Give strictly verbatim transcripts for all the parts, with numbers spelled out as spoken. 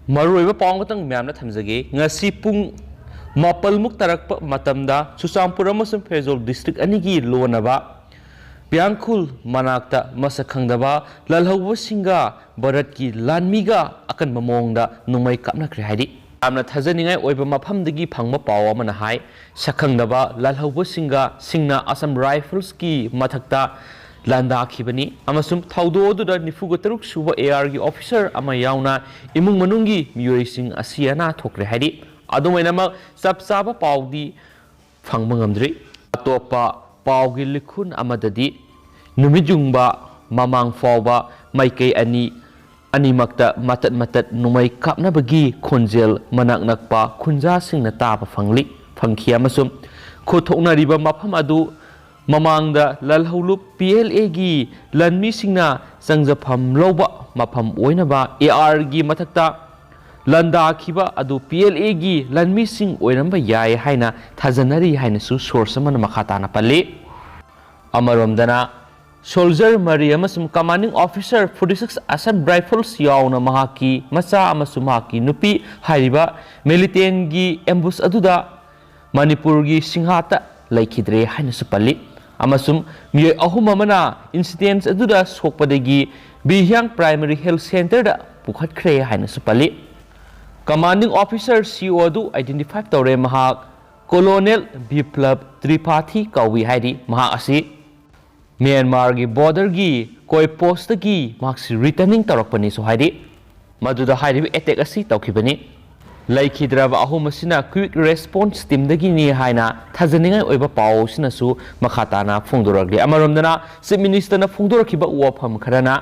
ꯃꯔꯨꯑꯣꯏꯕ ꯄꯥꯎ ꯑꯃꯇꯪ ꯃꯌꯥꯝꯅ ꯊꯝꯖꯒꯦ꯫ ꯉꯁꯤ ꯄꯨꯡ ꯃꯥꯄꯜꯃꯨꯛ ꯇꯥꯔꯛꯄ ꯃꯇꯝꯗ ꯆꯨꯔꯆꯥꯟꯄꯨꯔ ꯑꯃꯁꯨꯡ ꯐꯦꯔꯖꯧꯜ ꯗꯤꯁꯇ꯭ꯔꯤꯛ ꯑꯅꯤꯒꯤ ꯂꯣꯟꯅꯕ ꯄꯤꯌꯥꯡꯈꯨꯜ ꯃꯅꯥꯛꯇ ꯃꯁꯛ ꯈꯪꯗꯕ ꯂꯥꯜꯍꯧꯕꯁꯤꯡꯒ ꯚꯥꯔꯠꯀꯤ ꯂꯥꯟꯃꯤꯒ ꯑꯀꯟꯕ ꯃꯑꯣꯡꯗ ꯅꯣꯡꯃꯩ ꯀꯥꯞꯅꯈ꯭ꯔꯦ ꯍꯥꯏꯔꯤ꯫ ꯌꯥꯝꯅ ꯊꯥꯖꯅꯤꯡꯉꯥꯏ ꯑꯣꯏꯕ ꯃꯐꯝꯗꯒꯤ ꯐꯪꯕ ꯄꯥꯎ ꯑꯃꯅ ꯍꯥꯏ, ꯁꯛꯈꯪꯗꯕ ꯂꯥꯜꯍꯧꯕꯁꯤꯡꯒ ꯁꯤꯡꯅ ꯑꯁꯥꯝ ꯔꯥꯏꯐꯜꯁꯀꯤ ꯃꯊꯛꯇ ꯂꯥꯟꯗꯥꯈꯤꯕꯅꯤ ꯑꯃꯁꯨꯡ ꯊꯧꯗꯣꯛ ꯑꯗꯨꯗ ꯅꯤꯐꯨꯒ ꯇꯔꯨꯛ ꯁꯨꯕ ꯑꯦ ꯑꯥꯔꯒꯤ ꯑꯣꯐꯤꯁꯥꯔ ꯑꯃ ꯌꯥꯎꯅ ꯏꯃꯨꯡ ꯃꯅꯨꯡꯒꯤ ꯃꯤꯑꯣꯏꯁꯤꯡ ꯑꯁꯤ ꯑꯅꯥ ꯊꯣꯛꯈ꯭ꯔꯦ ꯍꯥꯏꯔꯤ꯫ ꯑꯗꯨꯝ ꯑꯣꯏꯅꯃꯛ, ꯆꯞ ꯆꯥꯕ ꯄꯥꯎꯗꯤ ꯐꯪꯕ ꯉꯝꯗ꯭ꯔꯤ꯫ ꯑꯇꯣꯞꯄ ꯄꯥꯎꯒꯤ ꯂꯤꯈꯨꯟ ꯑꯃꯗꯗꯤ, ꯅꯨꯃꯤꯠ ꯌꯨꯡꯕ ꯃꯃꯥꯡ ꯐꯥꯎꯕ ꯃꯥꯏꯀꯩ ꯑꯅꯤ, ꯑꯅꯤꯃꯛꯇ ꯃꯇꯠ ꯃꯇꯠ ꯅꯣꯡꯃꯩ ꯀꯥꯞꯅꯕꯒꯤ ꯈꯣꯟꯖꯦꯜ ꯃꯅꯥꯛ ꯅꯛꯄ ꯈꯨꯟꯖꯥꯁꯤꯡꯅ ꯇꯥꯕ ꯐꯪꯂꯤ, ꯐꯪꯈꯤ ꯑꯃꯁꯨꯡ ꯈꯨꯠꯊꯣꯛꯅꯔꯤꯕ ꯃꯐꯝ ꯑꯗꯨ ꯃꯃꯥꯡꯗ ꯂꯥꯜꯍꯧꯂꯨꯞ ꯄꯤ ꯑꯦꯜ ꯑꯦꯒꯤ ꯂꯥꯟꯃꯤꯁꯤꯡꯅ ꯆꯪꯖꯐꯝ ꯂꯧꯕ ꯃꯐꯝ ꯑꯣꯏꯅꯕ ꯑꯦ ꯑꯥꯔꯒꯤ ꯃꯊꯛꯇ ꯂꯥꯟꯗꯥꯈꯤꯕ ꯑꯗꯨ ꯄꯤ ꯑꯦꯜ ꯑꯦꯒꯤ ꯂꯥꯟꯃꯤꯁꯤꯡ ꯑꯣꯏꯔꯝꯕ ꯌꯥꯏ ꯍꯥꯏꯅ ꯊꯥꯖꯅꯔꯤ ꯍꯥꯏꯅꯁꯨ ꯁꯣꯔꯁ ꯑꯃꯅ ꯃꯈꯥ ꯇꯥꯅ ꯄꯜꯂꯤ꯫ ꯑꯃꯔꯣꯝꯗꯅ, ꯁꯣꯜꯖꯔ ꯃꯔꯤ ꯑꯃꯁꯨꯡ commanding officer forty six Assam Rifles ꯌꯥꯎꯅ ꯃꯍꯥꯛꯀꯤ ꯃꯆꯥ ꯑꯃꯁꯨꯡ ꯃꯍꯥꯛꯀꯤ ꯅꯨꯄꯤ ꯍꯥꯏꯔꯤꯕ ꯃꯤꯂꯤꯇꯦꯟꯒꯤ ꯑꯦꯝꯕꯨꯁ ꯑꯗꯨꯗ ꯃꯅꯤꯄꯨꯔꯒꯤ ꯁꯤꯡꯍꯥꯠꯇ ꯂꯩꯈꯤꯗ꯭ꯔꯦ ꯍꯥꯏꯅꯁꯨ ꯄꯜꯂꯤ꯫ ꯑꯃꯁꯨꯡ ꯃꯤꯑꯣꯏ ꯑꯍꯨꯝ ꯑꯃꯅ ꯏꯟꯁꯤꯗꯦꯟꯁ ꯑꯗꯨꯗ ꯁꯣꯛꯄꯗꯒꯤ ꯕꯤꯍꯤꯌꯥꯡ ꯄ꯭ꯔꯥꯏꯃꯔꯤ ꯍꯦꯜꯊ ꯁꯦꯟꯇꯔꯗ ꯄꯨꯈꯠꯈ꯭ꯔꯦ ꯍꯥꯏꯅꯁꯨ ꯄꯜꯂꯤ꯫ ꯀꯃꯥꯟꯗꯤꯡ ꯑꯣꯐꯤꯁꯥꯔ ꯁꯤ ꯑꯣ ꯑꯗꯨ ꯑꯥꯏꯗꯦꯟꯇꯤꯐꯥꯏ ꯇꯧꯔꯦ꯫ ꯃꯍꯥꯛ ꯀꯣꯂꯣꯅꯦꯜ ꯕꯤꯄ꯭ꯂꯕ ꯇ꯭ꯔꯤꯄꯥꯊꯤ ꯀꯧꯏ ꯍꯥꯏꯔꯤ꯫ ꯃꯍꯥꯛ ꯑꯁꯤ ꯃ꯭ꯌꯥꯟꯃꯥꯔꯒꯤ ꯕꯣꯔꯗꯔꯒꯤ ꯀꯣꯏ ꯄꯣꯁꯇꯒꯤ ꯃꯍꯥꯛꯁꯤ ꯔꯤꯇꯔꯅꯤꯡ ꯇꯧꯔꯛꯄꯅꯤꯁꯨ ꯍꯥꯏꯔꯤ꯫ ꯃꯗꯨꯗ ꯍꯥꯏꯔꯤꯕ ꯑꯦꯇꯦꯛ ꯑꯁꯤ ꯇꯧꯈꯤꯕꯅꯤ꯫ ꯂꯩꯈꯤꯗ꯭ꯔꯕ ꯑꯍꯨꯝ ꯑꯁꯤꯅ ꯀ꯭ꯋꯤꯛ ꯔꯦꯁꯄꯣꯟꯁ ꯇꯤꯝꯗꯒꯤꯅꯤ ꯍꯥꯏꯅ ꯊꯥꯖꯅꯤꯡꯉꯥꯏ ꯑꯣꯏꯕ ꯄꯥꯎ ꯑꯁꯤꯅꯁꯨ ꯃꯈꯥ ꯇꯥꯅ ꯐꯣꯡꯗꯣꯔꯛꯂꯤ꯫ ꯑꯃꯔꯣꯝꯗꯅ, ꯆꯤꯐ ꯃꯤꯅꯤꯁꯇꯔꯅ ꯐꯣꯡꯗꯣꯔꯛꯈꯤꯕ ꯋꯥꯐꯝ ꯈꯔꯅ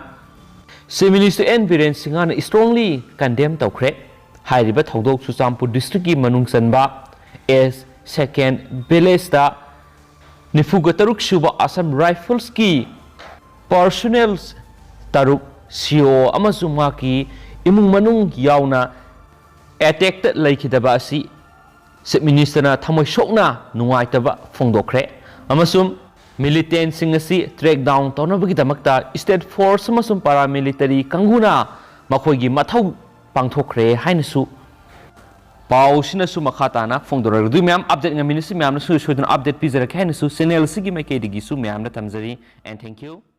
ꯆꯤꯐ ꯃꯤꯅꯤꯁꯇꯔ ꯑꯦꯟ ꯕꯤꯔꯦꯟ ꯁꯤꯡꯍꯅ ꯏꯁꯇ꯭ꯔꯣꯡꯂꯤ ꯀꯟꯗꯦꯝ ꯇꯧꯈ꯭ꯔꯦ꯫ ꯍꯥꯏꯔꯤꯕ ꯊꯧꯗꯣꯛ ꯆꯨꯔꯆꯥꯟꯄꯨꯔ ꯗꯤꯁꯇ꯭ꯔꯤꯛꯀꯤ ꯃꯅꯨꯡ ꯆꯟꯕ ꯑꯦꯁ ꯁꯦꯀꯦꯟ ꯚꯤꯂꯦꯖꯇ ꯅꯤꯐꯨꯒ ꯇꯔꯨꯛ ꯁꯨꯕ ꯑꯁꯥꯝ ꯔꯥꯏꯐꯜꯁꯀꯤ ꯄꯔꯁꯣꯅꯦꯜ ꯇꯔꯨꯛ, ꯁꯤ ꯑꯣ ꯑꯃꯁꯨꯡ ꯃꯍꯥꯛꯀꯤ ꯏꯃꯨꯡ ꯃꯅꯨꯡ ꯌꯥꯎꯅ ꯑꯦꯇꯦꯛꯇ ꯂꯩꯈꯤꯗꯕ ꯑꯁꯤ ꯆꯤꯐ ꯃꯤꯅꯤꯁꯇꯔꯅ ꯊꯃꯣꯏ ꯁꯣꯛꯅ ꯅꯨꯡꯉꯥꯏꯇꯕ ꯐꯣꯡꯗꯣꯛꯈ꯭ꯔꯦ ꯑꯃꯁꯨꯡ ꯃꯤꯂꯤꯇꯦꯟꯁꯤꯡ ꯑꯁꯤ ꯇ꯭ꯔꯦꯛ ꯗꯥꯎꯟ ꯇꯧꯅꯕꯒꯤꯗꯃꯛꯇ ꯁ꯭ꯇꯦꯠ ꯐꯣꯔꯁ ꯑꯃꯁꯨꯡ ꯄꯥꯔꯥꯃꯤꯂꯤꯇꯔꯤ ꯀꯥꯡꯕꯨꯅ ꯃꯈꯣꯏꯒꯤ ꯃꯊꯧ ꯄꯥꯡꯊꯣꯛꯈ꯭ꯔꯦ ꯍꯥꯏꯅꯁꯨ ꯄꯥꯎꯁꯤꯅꯁꯨ ꯃꯈꯥ ꯇꯥꯅ ꯐꯣꯡꯗꯣꯔꯛꯂꯤ꯫ ꯑꯗꯨ ꯃꯌꯥꯝ update ꯉꯝꯃꯤ ꯅꯤꯁꯤ ꯃꯌꯥꯝꯅꯁꯨ ꯁꯣꯏꯗꯅ update ꯄꯤꯖꯔꯛꯀꯦ ꯍꯥꯏꯅꯁꯨ channel ꯑꯁꯤꯒꯤ ꯃꯥꯏꯀꯩꯗꯒꯤꯁꯨ ꯃꯌꯥꯝꯗ ꯊꯝꯖꯔꯤ꯫ And thank you꯫